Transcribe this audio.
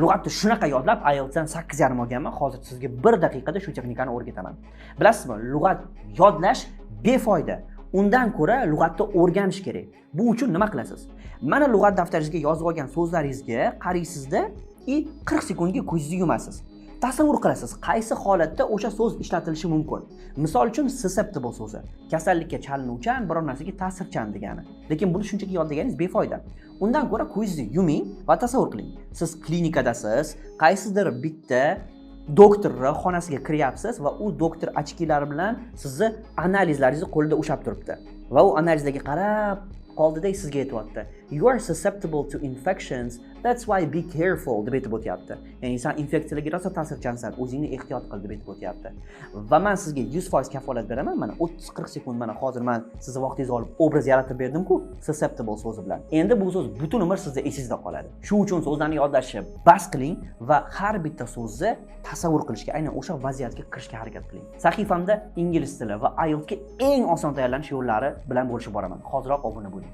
Lug'atni shunaqa yodlab, IELTSdan 8,5 olganman. Hozir sizga bir daqiqada shu texnikani o'rgataman. Bilasizmi, lug'at yodlash befoyda. Undan ko'ra lug'atni o'rganish kerak. Bu uchun nima qilasiz? Mana, lug'at daftaringizga yozib olgan so'zlaringizga qaraysizda и 40 sekundga ko'zingizni yumasiz. Tasavvur qilasiz, qaysi holatda o'sha so'z ishlatilishi mumkin. Misol uchun, susceptible so'zi kasallikka chalinuvchan, biror narsaga ta'sirchan degani. Lekin buni shunchaki yodlaganingiz befoyda. Undan ko'ra ko'zingizni yuming va tasavvur qiling: siz klinikadasiz, qaysidir bitta doktorni xonasiga kiryapsiz va u doktor очки lari bilan sizni analizlaringizni qo'lida ushlab turibdi va u analizlarga qarab qoldida sizga aytyapti: "You are susceptible to infections, that's why be careful", deb aytib o'tyapti. Ya'ni san infeksiyalarga rosa ta'sirchansan, o'zingni ehtiyot qil, deb aytib o'tyapti. Va man sizga 100% kafolat beraman, mana 30-40 sekund, mana hozir man sizni vaqtingizni olib obraz yaratib berdimku susceptible so'zi bilan. Endi bu so'z butun umr sizni esingizda qoladi. Shu uchun so'zlarni yodlashni bas qiling va har bitta so'zni tasavvur qilishga, aynan o'sha vaziyatga kirishga harakat qiling. Sahifamda ingliz tili va IELTSga eng oson tayyorlanish yo'llari bilan bo'lishib boraman. Hoziroq obuna bo'ling.